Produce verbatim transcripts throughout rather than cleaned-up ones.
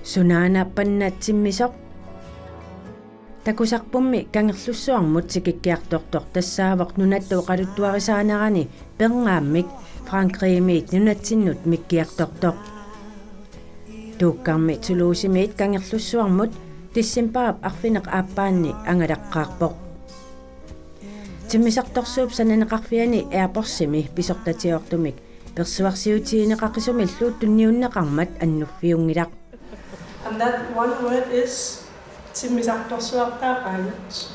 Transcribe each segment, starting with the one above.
Sunaana panna timmisoq? Takusarpummi Kangerlussuarmut tikikkiartortoq tassaavoq nunatta oqaluttuarisaanerani pernaammik Frankrigimiit nunatsinnut mikkiartortoq. Tuukkarmi Toulousemiit Kangerlussuarmut decembarip arfineq-aappaanni angalaqqaarpoq. Timmisartorsuup sananeqarfiani Airbursimi pisortatigoortumik persuarsiutigineqaqisumillu tunniunneqarmat annuffiunngilaq. And that one word is timmisartorsuartaaqaat.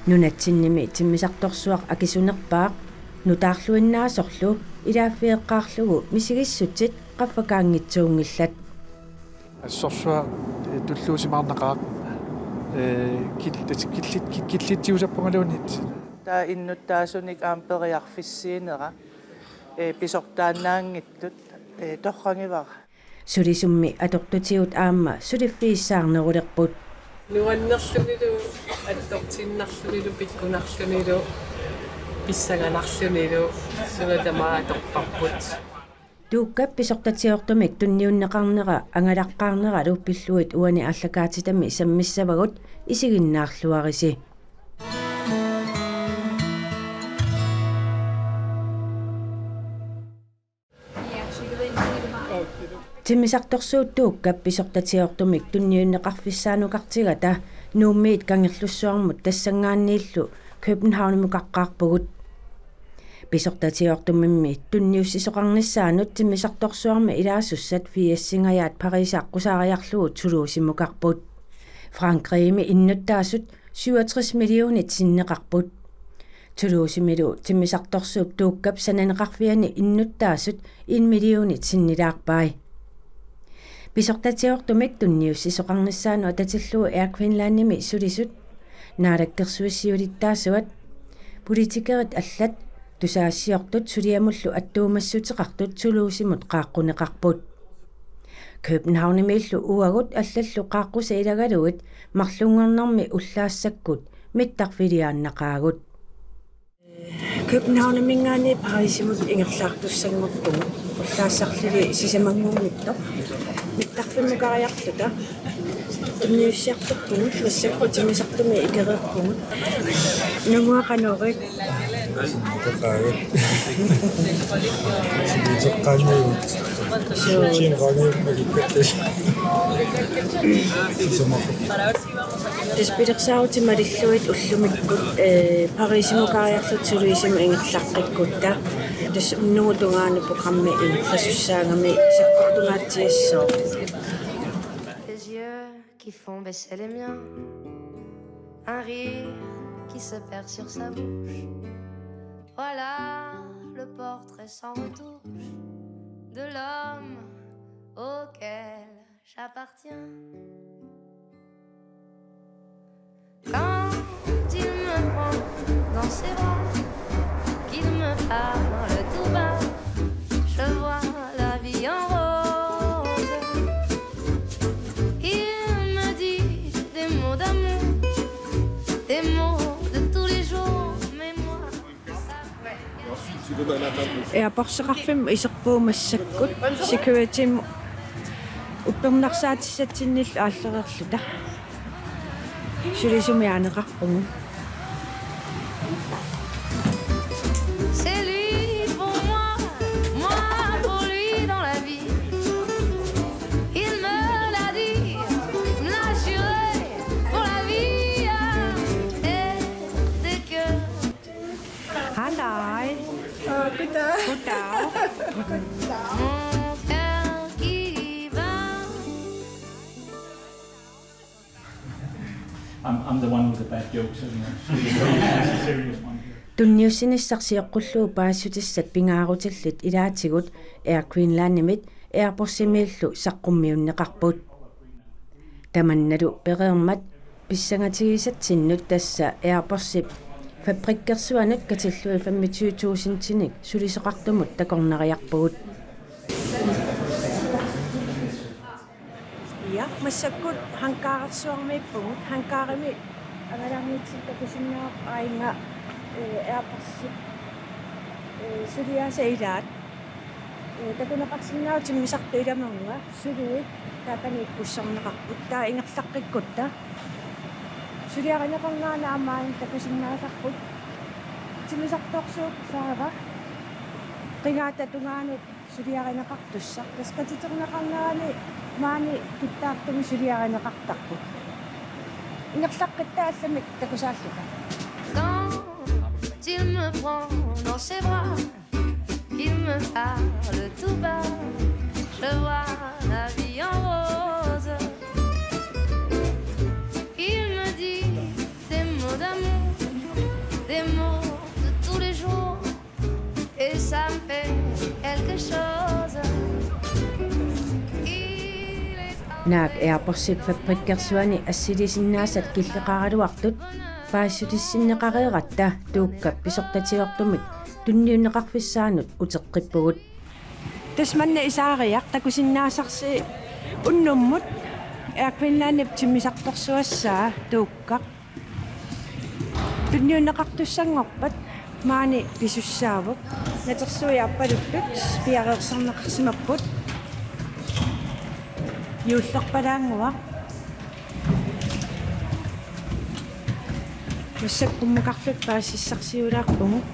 Nunatsinnimi timmisartorsuaq akisunerpaaq, nutaarluinnaasorlu ilaaffigeqqaarlugu misigissutsit qaffakaanngitsuunngillat. Assorsuaq, eh, tulluusimaarnaqaaq, eh, kil-, killit-, kil-, killitsiusappungaluunniit. Taava innuttaasunik aamma periarfissiinera, eh, pisortaannaanngitsut, eh, torragivara. Sulisummi atortutigut aamma suliffigissaarnerulerput. Nuannerlunilu, attortinnarlunilu, pikkunarlunilu, pissanganarlunilu, suna tamaat atorparput. Tuukkap pisortatigoortumik tunniunneqarnera angalaqqaarneralu pillugit uani aallakaatitami sammissavagut, isiginnaarluarisi. Timmisartorsuut Tuukkap pisortatigoortumik tunniunneqarfissaanukartigata Nuummiit Kangerlussuarmut tassanngaanniillu Københavnimukaqqaarpugut. Pisortatigoortumimmi tunniussisoqarnissaanut timmisartorsuarmi ilaasussat firsingajaat Paris aqqusaariarlugu Toulousemimukarput. Frankrigimi innuttaasut syvogtres millionit sinneqarput. Toulousemilu timmisartorsuup Tuukkap sananeqarfiani innuttaasut en millionit sinnilaarpai. Pisortatigoortumik tunniussisoqarnissaanut atatillugu Air Greenlandimi sulisut, naalakkersuisut siulittaasuat, politikerit allat, tusagassiortut suliamullu attuumassuteqartut Toulousemut qaaqquneqarput. Københavnimiillu uagut allallu qaaqqusat ilagalugit marlunngornermi ullaassakkut mittarfiliaannaqaagut. Københavniminngaanniit Parisimut ingerlaartussanngorpugut, ullaassarlili sisamanngunngitsoq. Mittarfimmukariarluta tunniussiartorpugut, massakkut timmisartumi ikereerpugut. Nungua qanoq iliorpit? Iteqqaavit. Iteqqaanniit. Suu. Iteqqaanniit malikkatta. Sisamaq. Tassa pilersaarutit malillugit ullumikkut, eh, Parisimukariarluta Toulousemut ingerlaqqikkutta. Tassa unnugu tungaanut programmi ingerlasussaagami, sakkortungaatsiassooq. Tes yeux qui font baisser les miens, un rire qui se perd sur sa bouche. Voilà le portrait sans retouche de l'homme auquel j'appartiens. Quand il me prend dans ses bras, qu'il me parle tout bas, je vois la vie en rose. Il me dit des mots d'amour, des mots de tous les jours, mais moi, Airportseqarfimmut iserpugut massakkut, securitymut uppernarsaatissatsinniillu aallereerluta. Sulisumik aaneqarpugut. C'est lui pour moi, moi pour lui dans la vie. Il me l'a dit, me l'a juré pour la vie. Et dès que Hallo. Goddag. Goddag. Mon cœur qui bat. I'm, I'm the one with the bad jokes, isn't it? She's the serious one here. Tunniussinissaq sioqqullugu paasissutissat pingaarutillit ilaatigut Air Greenlandimit Airbursimiillu saqqummiunneqarput. Tamannalu pereermat pissangatigisatsinnut tassa Airbusip fabrikkersuanut katillugit femogtyve tusindinik sulisoqartumut takornariarpugut. Ja, massakkut hangarersuarmiippugut. Hangarimi angalaarnitsinni takusinnaavarput aajuna, eh, Airbusip Ee, suliaasa ilaat. Ee, takuneqarsinnaavoq timmisartut ilamannga suluit taakani ikkussorneqarput. Taava ingerlaqqikkutta suliarineqarnerani aamma takusinnaasarput. Timmisartorsuup saava qigaata tungaanut suliarineqartussaq. Tassa qatiterneqarnerani maani tuttaartumik suliarineqartarput. Ingerlaqqitta allamik takusaalluta. Quand il me prend dans ses bras, qu'il me parle tout bas, je vois la vie en rose. Il me dit des mots d'amour, des mots de tous les jours, et ça me fait quelque chose. Il est Naak Airportsip Fabrikkersuani assilisinnaasat killeqaraluartut paasissutissinneqareeratta Tuukkap pisortatigoortumik tunniunneqarfissaanut uteqqippugut. Tassa manna Isaariaq takusinnaasarsi unnummut Air Greenlandip timmisartorsuassaa Tuukka. Tunniunneqartussanngorpat maani pisussaavoq. Natersuiarpaluttut piareersarneqarsimapput. Juullerpalaannguaq. Massakkut qummukarluta paasissarsiulaarpugut.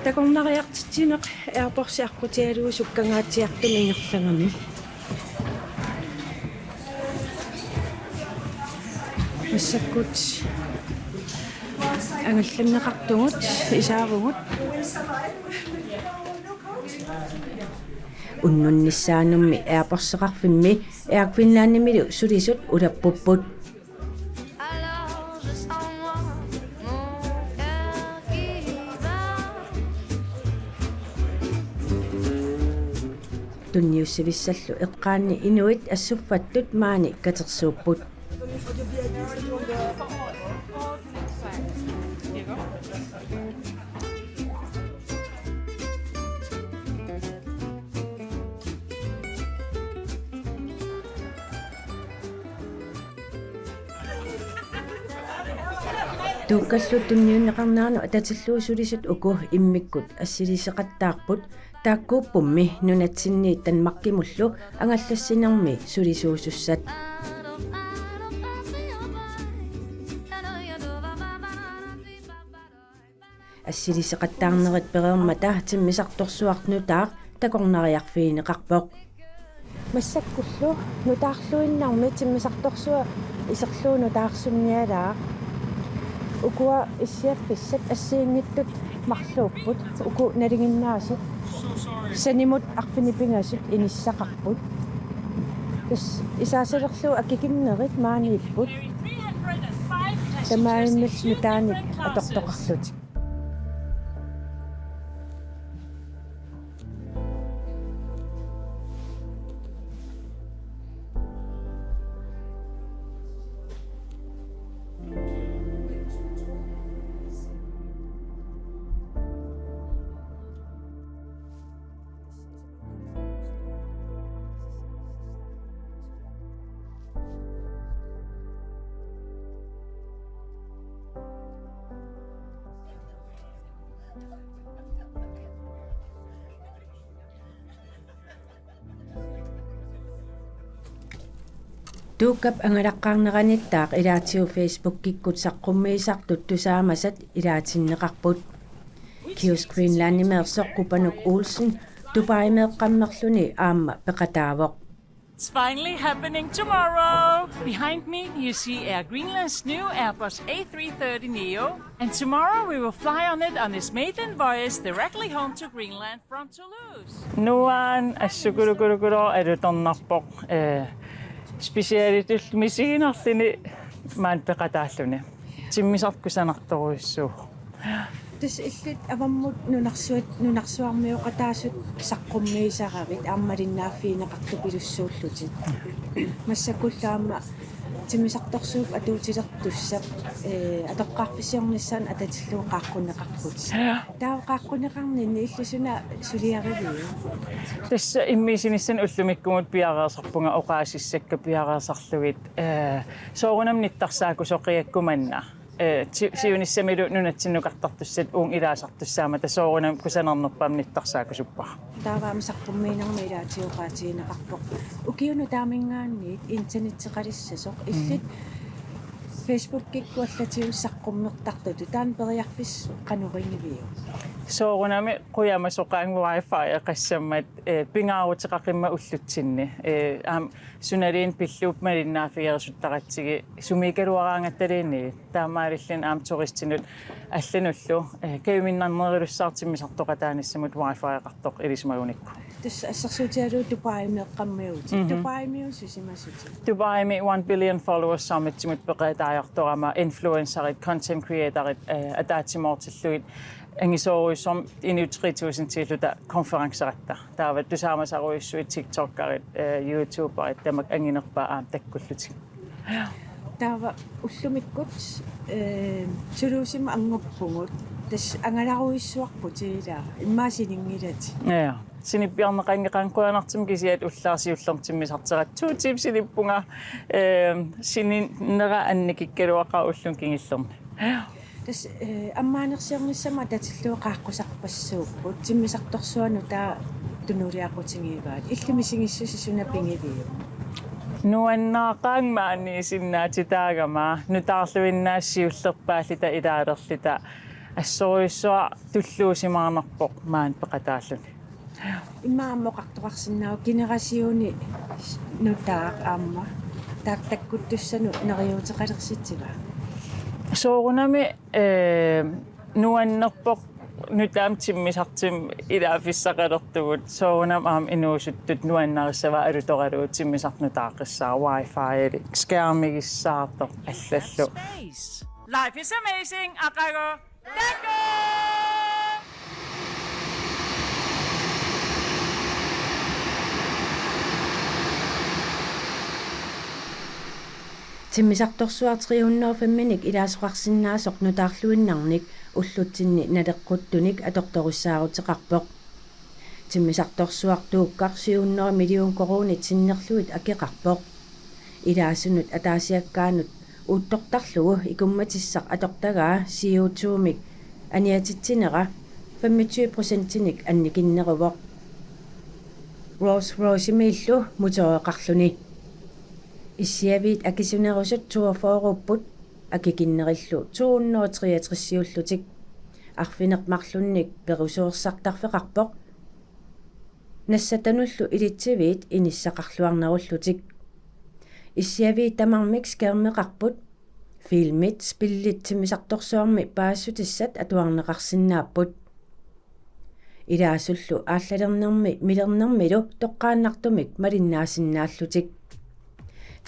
Takornariartitsineq airportsi aqqutigalugu sukkangaatsiartumik ingerlagami. Massakkut angallanneqartugut isaavugut. Unnunnissaanummi airportseqarfimmi Air Greenlandimilu sulisut ulappupput. Alors je sens moi mon cœur qui bat. Tunniussivissallu eqqaanni inuit assuffattut maani katersuupput. Tuukkallu tunniunneqarneranut atatillugu sulisut uku immikkut assiliseqattaarput, taakkuuppummi nunatsinni Danmarkimullu angallassinermi sulisuusussat. Assiliseqattaarnerit pereermata timmisartorsuaq nutaaq takornariarfigineqarpoq. Massakkullu nutaarluinnarmi timmisartorsuaq iserlugu nutaarsunnialaaq. Ukua issiaffissat assigiinngitsut marluupput, uku nalinginnaasut sanimut arfineq-pingasut inissaqarput. Tassa isaasalerlugu akikinnerit maaniipput. Tamarmik nutaanik atortoqarlutik. Tuukkap angalaqqaarneranittaaq ilaatigut Facebookikkut saqqummiisartut tusaamasat ilaatinneqarput. Kiosk Greenlandimeersoq Kupanuk Olsen Dubaimeeqqammerluni aamma peqataavoq. It's finally happening tomorrow. Behind me, you see Air Greenland's new Airbus A three thirty neo. And tomorrow we will fly on it on its maiden voyage directly home to Greenland from Toulouse. Nuan assukulukulukulu alutornarpoq, eh, specialitut misiginarluni maani peqataalluni. Timmisartoq kusanartorujussuuvoq. Tassa illit avammut nunarsuat, nunarsuarmioqataasut saqqummiisaravit aamma malinnaaffigineqartupilussuullutit. Massakkullu aamma timmisartorsuup atuutilertussap, eh, atoqqaarfissiornissaanut atatillugu qaaqquneqarput. Ja. Taava qaaqquneqarninni illit suna suliariviuk? Tassa immiussinissamut ullumikkumut piareersarpunga oqaasissakka piareersarlugit, eh, soorunami nittarsaakusoqigakku manna. eh, si-, siunissamilu nunatsinnukartartussat uunga ilaasartussaammata soorunami kusanarnerpaamik nittarsaakkusuppara. Taava aamma saqqummiinermi ilaatigut oqaatigineqarpoq. Ukiup nutaaminngaanniit internetteqalissasoq illit Facebookikkut allatigut saqqummertartutut, taanna periarfissaq qanoq iniviuk? Soorunami qujamasoqaanga wifi-eqassammat, eh, pingaaruteqaqimmat ullutsinni. Eh, aamma sunaluunniit pillugu malinnaaffigerusuttaratsigu sumiikkaluaraangattaluunniit. Taamaalilluni aamma turistinut allanullu, eh, kajuminnarnerulussaartumik timmisartoqataanissamut wifi-eqartoq ilisimagunikku. Tassa assersuutigalugu Dubaimeeqqammiuutit. Mhm. Dubaimiut susimasutit? Dubaimi one billion followers Summitimut peqataajortorama influencerit, content creatorit, eh, ataatsimoortillugit angisoorujussuarmik inuit tre tusindiilluta konferenceratta. Taava tusaamasarujussuit TikTokerit, eh, YouTuberit tamakku anginerpaat aamma takkullutik. Taava ullumikkut, eh, Toulousemi anguppugut. Tassa angalarujussuarputit ilaa. Immaqa sininngilatit. Ja. Sinippiarneqanngikkaanni qujanartumik kisianni ullaaq siullermik timmisarteratta to tiimit sinippunga, eh, sininnera annikikkaluaqaaq ulluni kingullerni. Tassa, eh, ammaanersiornissamut atatillugu qaaqqusarpassuupput, timmisartorsuaq nutaaq tunuliaqutigivaat. Illit misigissusi suna pigiviuk? Nuannaaqaanga maaniissinnaatitaagama, nutaarluinnaasa siullerpaalluta ilaalerluta. Assorujussuaq tulluusimaarnarpoq maani peqataalluni. Immaqa aamma oqartoqarsinnaavoq generationi nutaaq aamma taakku takkuttussanut neriuuteqalersitsiva? Soorunami, eh, nuannerpoq nutaamik timmisartumik ilaaffissaqalertugut, soorunami aamma inuusuttut nuannarissavaat alutoralugu timmisartoq nutaaqqissigaara, wifi-ilik, skærmigissaartoq allallu. Life is amazing, aqagu. Timmisartorsuaq tre hundrede og fem-inik ilaasoqarsinnaasoq nutaarluinnarnik ullutsinni naleqquttunik atortorissaaruteqarpoq. Timmisartorsuaq Tuukkaq syv hundrede million koruunit sinnerlugit akeqarpoq. Ilaasunut ataasiakkaanut uuttortarlugu ikummatissaq atortagaa C O to-mik aniatitsinera femogtyve procentinik annikinneruvoq. Rolls-Roycemiillu motoreqarluni. Issiaviit akisunerusut toogfyrre-upput, akikinnerillu to hundrede og treogtres-iullutik. Arfineq-marlunnik perusuersartarfeqarpoq. Nassatanullu ilitsiviit inissaqarluarnerullutik. Issiaviit tamarmik skærmeqarput. Filmit, spillit timmisartorsuarmi paasissutissat atuarneqarsinnaapput. Ilaasullu aallalernermi milernermilu toqqaannartumik malinnaassinnaallutik.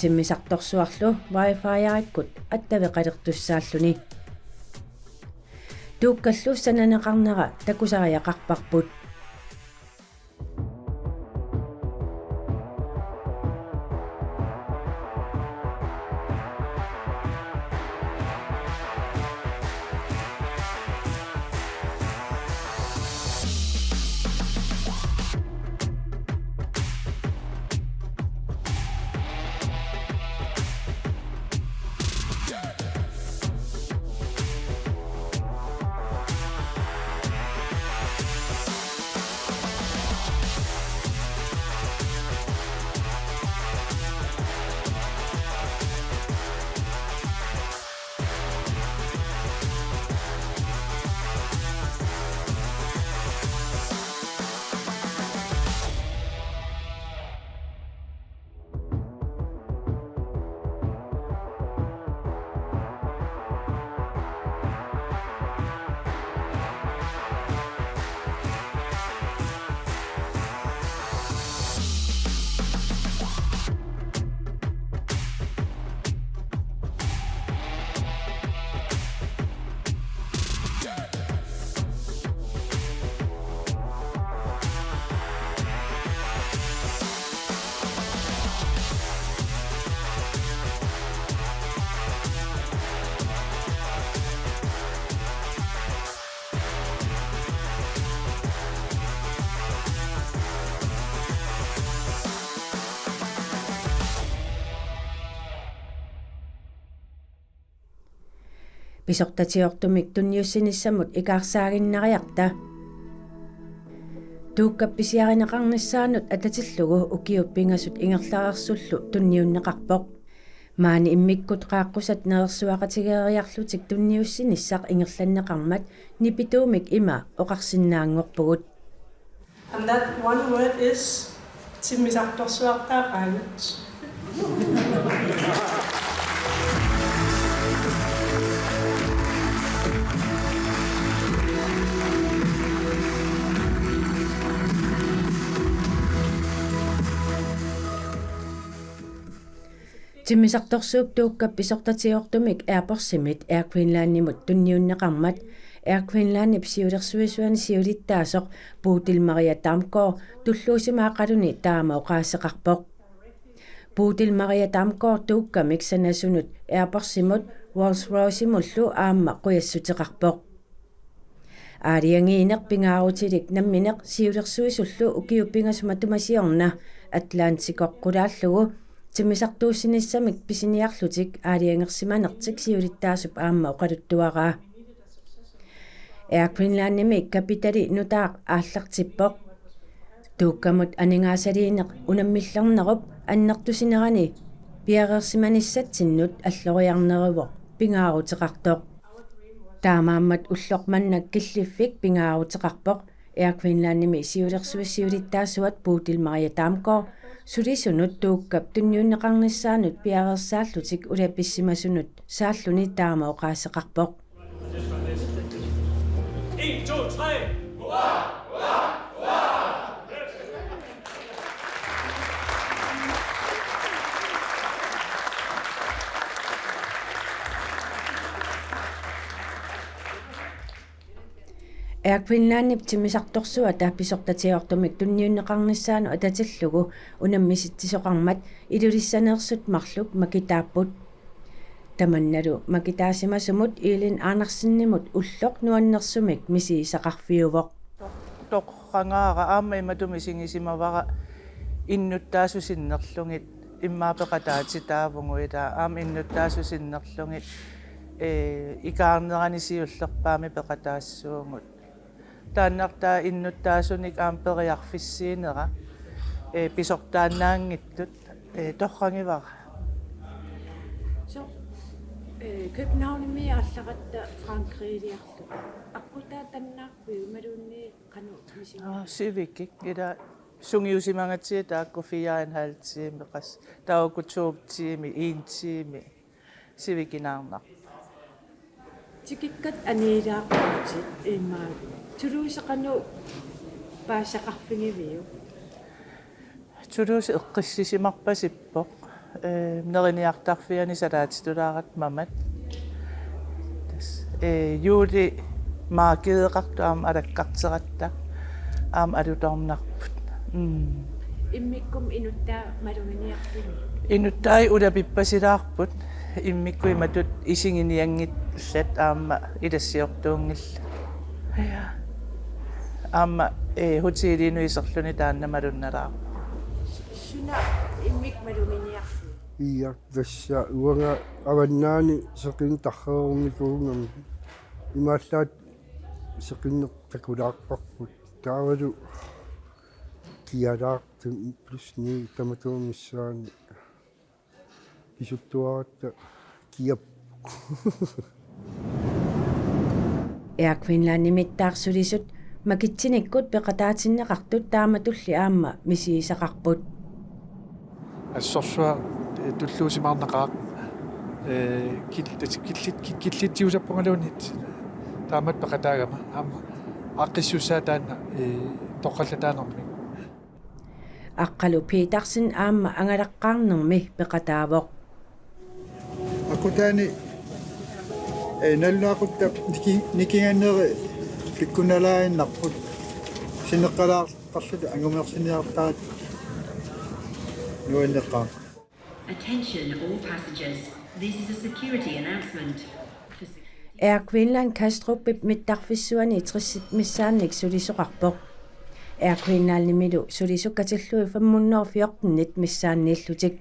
Timmisartorsuarlu wifi-rikkut attaveqalertussaalluni. Tuukkallu sananeqarnera takusariaqarparput. Pisortatigoortumik tunniussinissamut ikaarsaaginnariarta. Tuukkap pisiarineqarnissaanut atatillugu ukiut pingasut ingerlareersullu tunniunneqarpoq. Maani immikkut qaaqqusat nerersuaqatigeeriarlutik tunniussinissaq ingerlanneqarmat nipituumik ima oqarsinnaanngorpugut. And that one word is timmisartorsuartaaqaagut. Timmisartorsuup Tuukkap pisortatigoortumik Airportsimit Air Greenlandimut tunniunneqarmat Air Greenlandip siulersuisuani siulittaasoq Bodil Maria Damgaard tulluusimaaqaluni taama oqaaseqarpoq. Bodil Maria Damgaard Tuukkamik sanasunut Airportsimut Rolls-Roycemullu aamma qujassuteqarpoq. Aalajangiineq pingaarutilik nammineq siulersuisullu ukiut pingasut matuma siorna Atlanticoq qulaallugu timmisartuussinissamik pisiniarlutik aalajangersimanertik siulittaasup aamma oqaluttuaraa. Air Greenlandimi kapitali nutaaq aallartippoq. Tuukkamut aningaasaliineq unammillernerup annertusinerani piareersimanissatsinnut alloriarneruvoq pingaaruteqartoq. Taamaammat ulloq manna killiffik pingaaruteqarpoq Air Greenlandimi siulersuisut siulittaasuat Bodil Maria Damgaard sulisunut Tuukkap tunniunneqarnissaanut piareersaallutik ulapissimasunut saalluni taama oqaaseqarpoq. En, to, tre. Air Greenlandip timmisartorsuata pisortatigoortumik tunniunneqarnissaanut atatillugu unammisitsisoqarmat Ilulissaneersut marluk makitaapput. Tamannalu makitaasimasumut Elin Andersenimut ulloq nuannersumik misigisaqarfiuvoq. Torrangaara aamma imatut misigisimavara innuttaasunut sinnerlugit immaqa peqataatitaavugut ilaa aamma innuttaasunut sinnerlugit, ee, ikaarnerani siullerpaamik peqataassuugut. Taannartaa innuttaasunik aamma periarfissiinera, ee, pisortaannaanngitsut, ee, torragivara. Så, øh, Københavnimi aallaratta Frankrigiliarluta. Akkutaa tannaarpiuk imaluunniit qanoq misiga? Aa, sivikik. Ilaa sungiusimagatsigit taakku fire og en halv time qas. Taakku to timer, en time. Sivikinaarnaq. Tikikkatta aniilaarputit imaat. Toulouse qanoq paasisaqarfigiviuk? Toulouse eqqissisimarpasippoq. Ee, neriniartarfiani salaatitulaaratta mamat. Tassa, ee, juuli markedeqartoq aamma alakkarteratta aamma alutornarput. Mm. Immikkut inuttaa maluginiarpigit? Inuttai ulapippasilaarput. Immikkut imatut isiginianngillat aamma ilassiortuunngillat. Ja. Aamma, ee, hotelinut iserluni taanna malunnalaarpoq. Suna immikkut maluginiarpigit? Ia, tassa uanga avannaani seqineq tarrerunnikuugami. Imaallaat seqineq takulaarparput. Taavalu kialaartut plus ni tamatuma missaani. Pisuttuaratta kiap. Air Greenlandimittaaq sulisut makitsinikkut peqataatinneqartut taamatulli aamma misigisaqarput. Assorsuaq, eh, tulluusimaarnaqaaq, eh, kil-, killit-, kil-, killitsiusappungaluunniit taamatut peqataagama aamma aaqqissuussaa taanna, eh, toqqallataanermik. Aqqalu Petersen aamma angalaqqaarnermi peqataavoq. Akutaani, eh, nalunaaquttap niki-, nikinganeri pikkunalaaginnarput. Sineqqalaartarluta angumersiniartaratta nuanneqaaq. Attention all passengers. This is a security announcement. For security Air Greenland Kastrupip mittarfissuani tressit missaannik sulisoqarpoq. Air Greenlandimilu sulisut katillugit femhundrede og fjortenit missaanniillutik.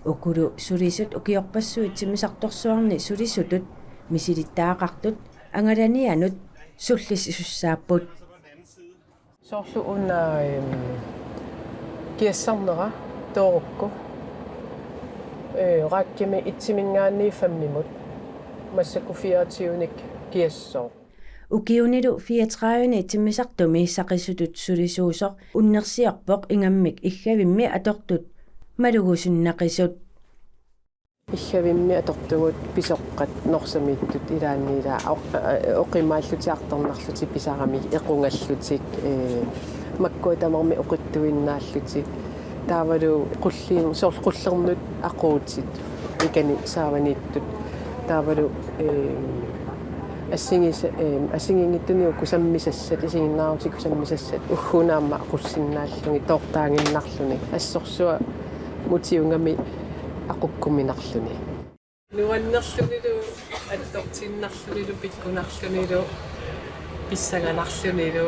Ukulu sulisut ukiorpassuit timmisartorsuarni sulisutut Misilittagaqartut angalanianut sullissisussaapput. Soorlu una, em, kiassarnera toorukku, eh, rækkimi etsiminngaanniit femimut, massakkut fireogtyvenik kiassooq. Ukiunilu fireogtredivenik timmisartumi saqisutut sulisuusoq unnersiorpoq ingammik Iggavimmi atortut malugusinnaqisut. Iggavimmi atortugut pisoqqat Norsamiittut ilaanni ilaa oq-, aa, oqimaallutik artornarlutik pisaramik equngallutik, ee, makkua tamarmik oqittuinnaallutik. Taavalu qulliin-, soorlu qullernut aquutit ikani saavaniittut. Taavalu, ee, assigis-, ee, assigiinngitsunigut kusammisassat, isiginnaarutit kusammisassat, ugguuna aamma aqussinnaallugit, toortaaginnarluni. Assorsuaq mutiugami aqukkuminarluni. Nuannerlunilu, attortiinnarlunilu, pikkunarlunilu, pissanganarlunilu,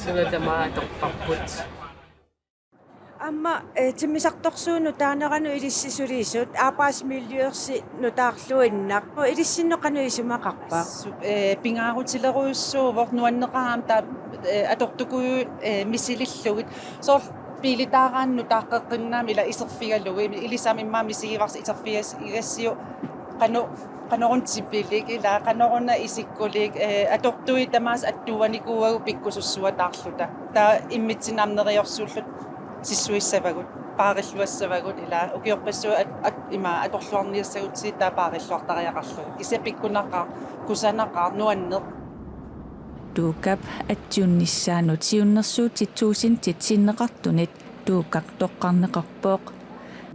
suna tamaat atorparput. Aamma, eh, timmisartorsuup nutaaneranut ilissi sulisut, arbejdsmiljøersi nutaarluinnaq. Ilissinnut qanoq isumaqarpa? Su-, eh, pingaarutilerujussuuvoq nuanneqaaq aamma taava, eh, atortukujuit, eh, misilillugit. Soorlu biilitaaraannut nutaaqqeqqinnaammat ila iserfigalugit, ilisami immaqa misigivarsi iserfigas-, igassiuk qano-, qanoruna tipilik, ila qanoruna isikkulik, eh, atortuit tamaasa attuuanikuuagut pikkusussuataarluta. Taava immitsinnut aamma neriorsuulluta sissuissavagut, paarilluassavagut, ila ukiorpassuit at-, at-, ima atorluarniassagutsigit taava paarilluartariaqarlugu. Kisianni pikkunaqaaq, kusanaqaaq, nuanneq. Duukap atsiunnissaanut siunnersuutit tuusintit sinneqartunit Duukaq toqqarneqarpoq.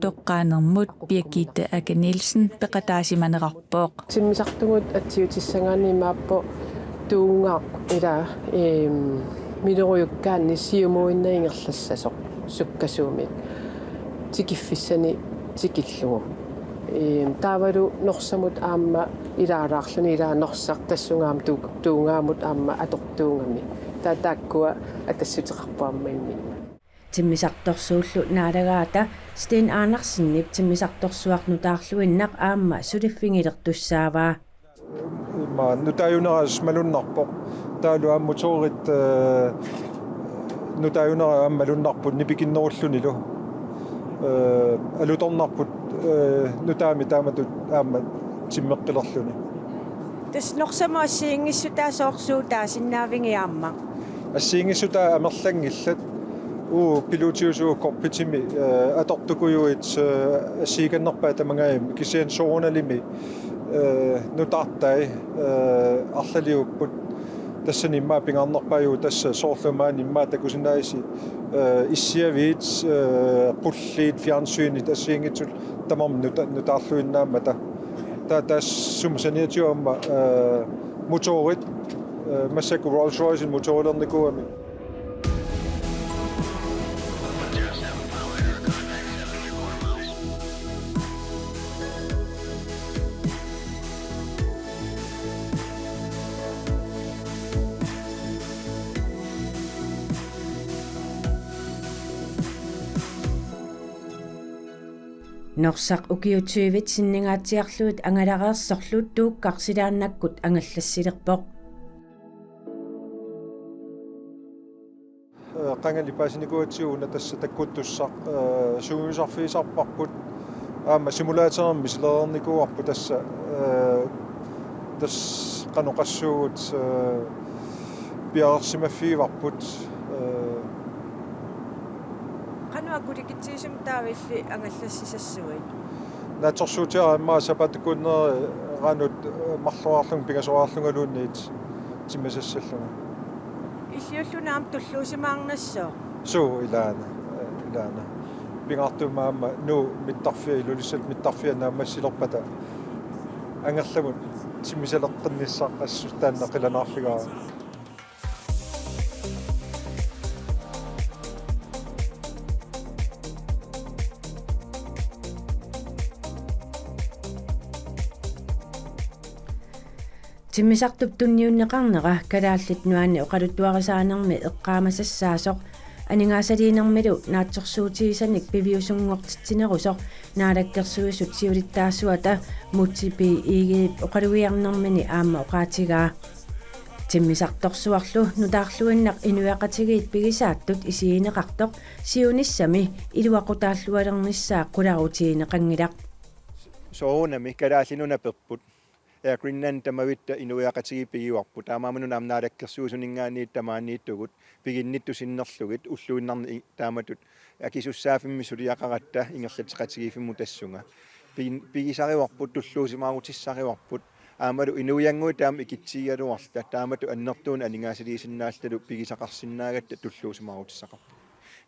Toqqaanermut Birgitte Agge Nielsen peqataasimanerarpoq. Timmisartugut atsiutissagaanni imaappoq Duugaq ila, eem, minerujukkaanni siumuinnaq ingerlassasoq sukkasuumik tikiffissani tikillugu. Eem, taavalu Norsamut aamma ilaalaarluni, ila Norsaq tassunga aamma Duu-, Duugaamut aamma atortuugami. Taava taakkua atassuteqarput aamma imminnut. Timmisartorsuullu naalagaata Steen Andersenip timmisartorsuaq nutaarluinnaq aamma suliffigilertussaavaa. Ima nutaajunera malunnarpoq. Taavalu aamma motorit, eh, nutaajunera aamma malunnarput nipikinnerullunilu. Eh, alutornarput, eh, nutaamik taamatut aamma timmeqqilerluni. Tassa Norsamut assigiinngissutaa soorlu suut taasinnaavigiarmat? Assigiinngissutaa amerlanngillat. Uu, pilotiusugut cockpitimi, eh, atortukujuit, eh, assigikannerpaat tamangajammik, kisianni soorunalimi, eh, nutaartai, eh, arlaliupput. Tassani immaqa pingaarnerpaajuvoq tassa soorlu maani immaqa takusinnaavisi, eh, issiaviit, eh, qulliit, fjernsynit assigiinngitsullu tamarmik nuta-, nutaarluinnaammata. Taava taassuma saniatigut aamma, eh, motorit, eh, massakkut Rolls-Royce motorilernikuugami. Norsaq ukiut tyvit sinningaatsiarlugit angalareersorlu Duukaq silaannakkut angallassilerpoq. Eh, qangali paasinikuugatsigu una tassa takkuttussaq, eh, sungiusarfigisarparput, aamma simulatorimik misilereernikuuarput tassa, eh, tassa qanoq oqassuugut, eh, piareersimaffigivarput, eh. Qanoq akulikitsigisumik taava illit angallassisassuit? Naatsorsuutigaara immaqa sapaatip-akunneri qanoq, eh, marloriarlunga pingasoriarlungaluunniit timmisassallunga. Illit ulluni aamma tulluusimaarnassooq? Suu, ilaana, ilaana. Pingaartumik aamma Nuup mittarfia, Ilulissat mittarfia naammassilerpata angerlamut timmisaleqqinnissaq assut taanna qilanaarfigaara. Timmisartup tunniunneqarnera Kalaallit Nunaanni oqaluttuarisaanermi eqqaamasassaasoq Aningaasaliinermilu naatsorsuutigisanik piviusunngortitsinerusoq Naalakkersuisut siulittaasuata Múte B. Egedep oqalugiarnermini aamma oqaatigaa. Timmisartorsuarlu nutaarluinnaq inuiaqatigiit pigisaattut isigineqartoq siunissami iluaqutaallualernissaa qularutigineqanngilaq. Soorunami Kalaallit Nunaat pepput. Air Greenland tamavitta inuiaqatigiit pigivarput. Taamaammat una aamma Naalakkersuisuninngaanniit tamaaniittugut, piginnittut sinnerlugit, ulluinnarni i-, taamatut akisussaaffimmi suliaqaratta ingerlatseqatigiiffimmut tassunga. Pigin-, pigisarivarput, tulluusimaarutissarivarput. Aammalu inuiannguit taama ikitsigigaluarluta, taamatut annertuunik aningaasaliisinnaalluta pigisaqarsinnaagatta tulluusimaarutissaqarput.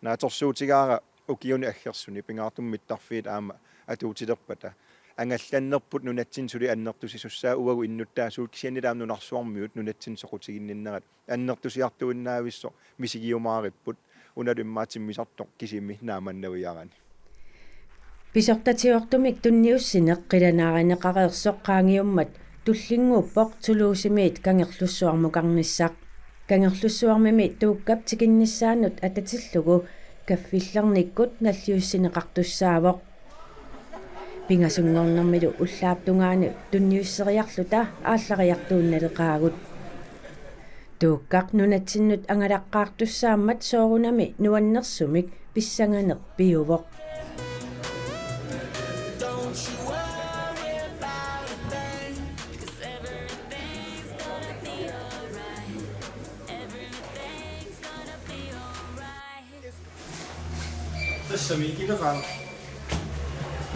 Naatsorsuutigaara ukiuni aggersuni pingaartumik mittarfiit aamma atuutilerpata. Angallannerput nunatsinni suli annertusisussaat uagut innuttaasut kisianni aamma nunarsuarmiut nunatsinni soqutiginninnerat annertusiartuinnaavissoq misigiumaaripput, unalu immaqa timmisartoq kisimi naammannaviarani. Pisortatigoortumik tunniussineq qilanaarineqareersoq qaangiummat tullinnguuppoq Toulousemiit Kangerlussuarmukarnissaq. Kangerlussuarmimi Tuukkap tikinnissaanut atatillugu kaffillernikkut nalliussineqartussaavoq. Pingasunngornermilu ullaap tungaani tunniusseriarluta aallariartuinnaleqaagut. Tuukkaq nunatsinnut angalaqqaartussaammat soorunami nuannersumik pissanganeq piuvoq. Tassami ileqaaq.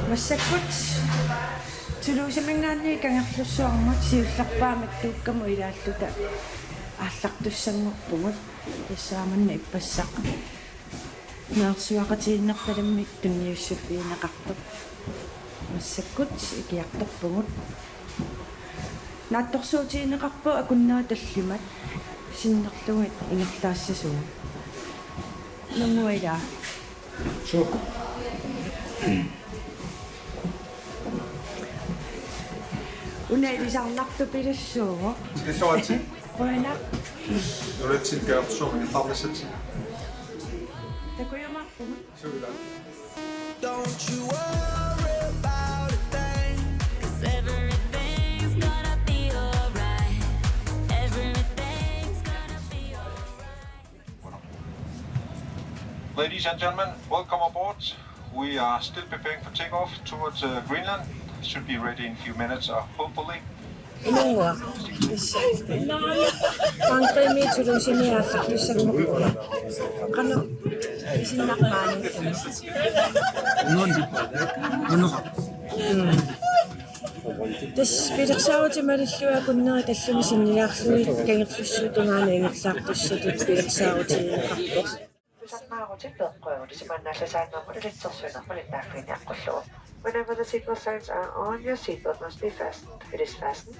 Massakkut Toulouseminngaanniit Kangerlussuarmut siullerpaamik Tuukkamut ilaalluta aallartussanngorpugut, tassa aamma ippassaq neriuutigineqartalimmik tunniussiffigineqartoq. Massakkut ikiartorpugut. Naatsorsuutigineqarpoq akunneri tallimat sinnerlugit ingerlaassasugut. Nunguila. Suu. Una ilisarnartupilussuuvoq. Ilisarnartupilussuuvoq. Qujanaq. Nunatsinni Kangerlussuarmi ingerlaarnissatsinni. Takujumaarpugut. Suu ila. Don't you worry about a thing. 'Cause everything's gonna be alright. Everything's gonna be alright. Ladies and gentlemen, welcome aboard. We are still preparing for takeoff towards uh, Greenland. Should be ready in a few minutes, uh, hopefully. Inunnguaq. Frankrigiinni Toulousemi aallartussanngorpunga. Qanoq isinnarpaani? Nunguaq. Tassa pilersaarutit malillugit akunneri tallimat sinnilaarlugit Kangerlussuup tungaanut ingerlaartussatut pilersaarutigineqarpoq. Tusarnaarutit peeqqujussuit maannallasaannermut ilitsersuinermut ilinnaaffiginiaqqullugu. Whenever the seatbelt signs are on, your seatbelt must be fastened. It is fastened.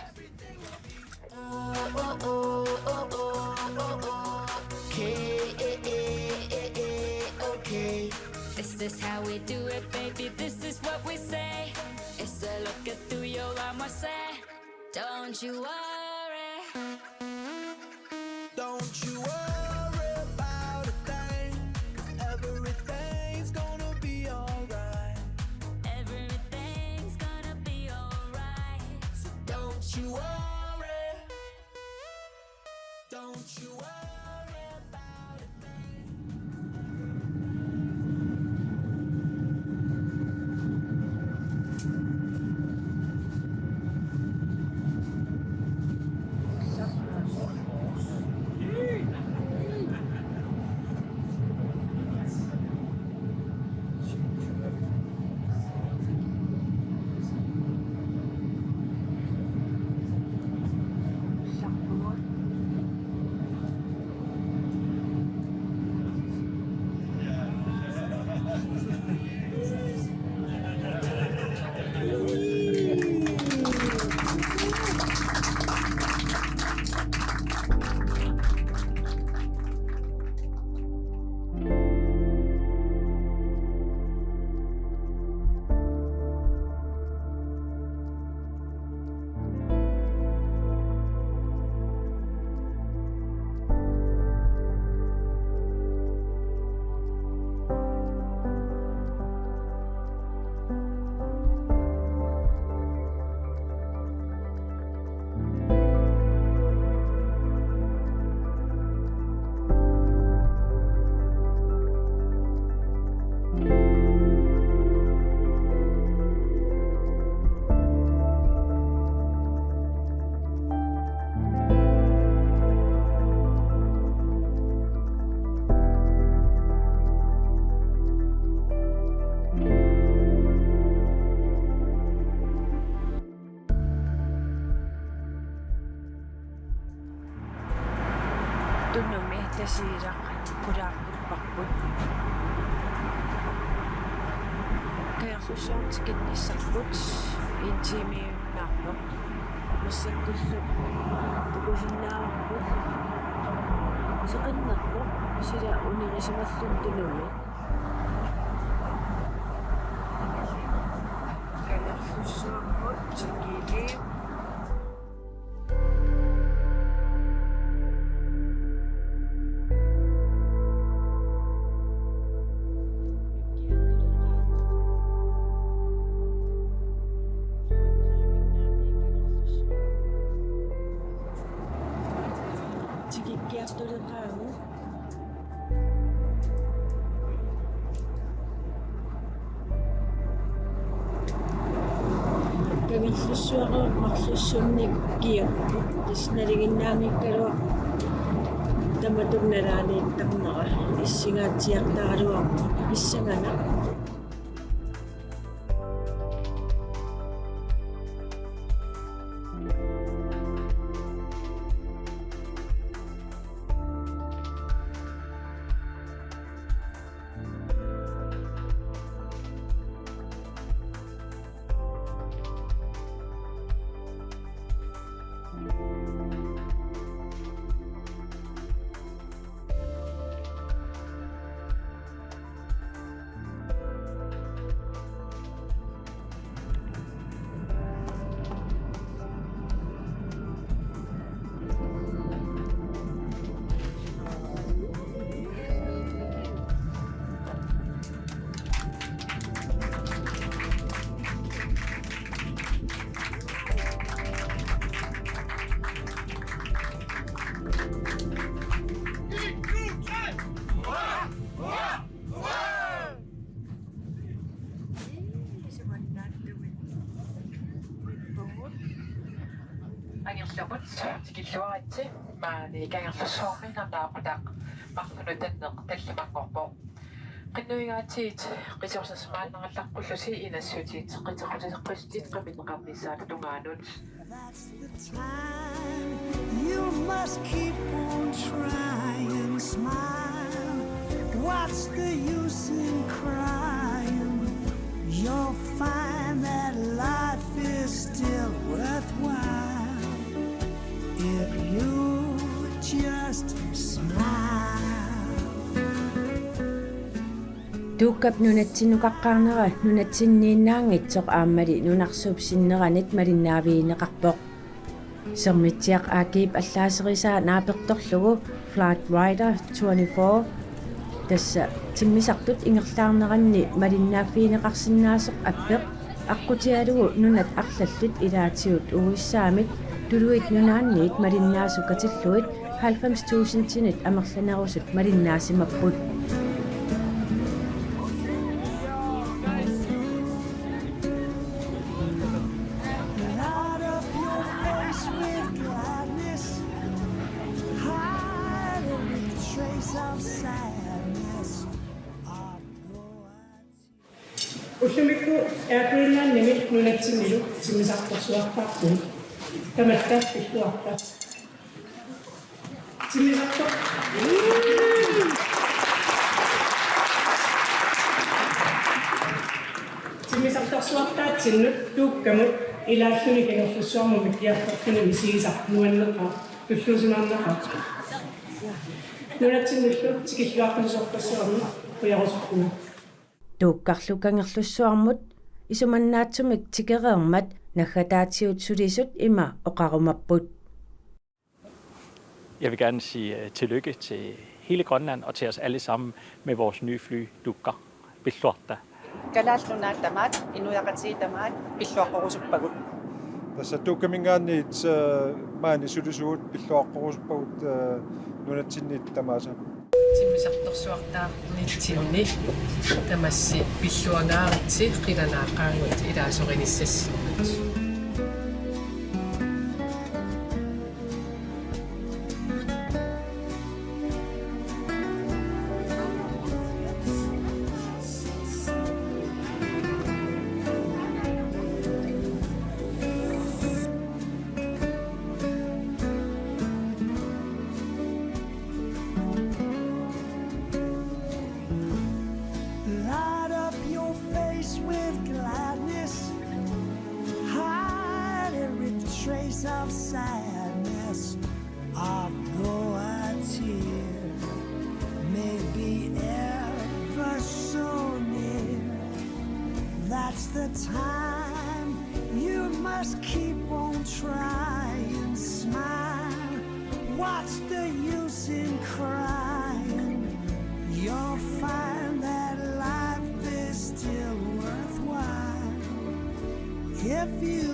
This is how we do it, baby. This is what we say. It's a look at through your arm, I say, don't you worry. Don't you worry about a thing, 'cause everything's gonna be alright. Everything's gonna be alright. So don't you worry. Don't you worry about a thing. Tunumi Tasiilaq qulaarput. Kangerlussuarmut tikinnissarput en timeiunnaarpoq. Massakkullu takusinnaavarput. Seqinnerpoq sila unerisimalluni Tunumi. Kangerlussuarmut tikinnissarput. Tikikkiartuleqaagut. Kangerlussuarmut marlussunnik kiapput, tassa nalinginnaanngikkaluaq tamatuma nalaaniittarnera, issingaatsiartaraluarmat pissanganaq. Angerlamut tikilluaritsi. Maani Kangerlussuarmi nalunaaquttaq marlunut tanneq tallimanngorpoq. Qinnuigaatiit qitiusassimaannarallaqqullusi inassutit qiteqqutiseqqissutit qiminneqarnissaata tungaanut. That's the time. You must keep on trying. Smile. What's the use in crying? You'll find that life is still worthwhile if you just smile. Tuukkap nunatsinnukaqqaarnera nunatsinniinnaanngitsoq aammali nunarsuup sinneranit malinnaavigineqarpoq. Sermitsiaq A G-p allaaserisaa naapertorlugu Flight Rider twenty-four, tassa timmisartut ingerlaarneranni malinnaaffigineqarsinnaasoq appeq, aqqutigalugu nunat arlallit ilaatigut U S A-mit Tuluit Nunaanniit malinnaasut katillugit halvfems tusindinit amerlanerusut malinnaassimapput. Light up your face with gladness. Hide every trace of sadness. Ullumikkut Air Greenlandimi nunatsinnilu timmisartorsuartaarpugut. Tamatta pilluarta. Timmisartor-, timmisartorsuartaatsinnut Tuukkamut ilaalluni Kangerlussuarmut mikkiartorluni misigisaq nuanneqaaq, tulluusimaarnaqaaq. Nunatsinnullu tikilluaqqussuarpassuarnik qujarusuppunga. Tuukkarlu Kangerlussuarmut isumannaatsumik tikereermat naggataatigut sulisut ima oqarumapput. Jeg vil gerne sige, øh, tillykke til hele Grønland og til os alle sammen med vores nye fly, Tuukkar. Pilluarta. Kalaallit Nunaat tamaat, inuiaqatigiit tamaat, pilluaqqorusuppagut. Tassa Tuukkaminngaanniit, øh, maani sulisugut pilluaqqorusuppagut, øh, nunatsinniit tamaasa. Timmisartorsuartaarnitsinni tamassi pilluangaaritsi qilanaaqaagut ilaasorinissassinnik. Feel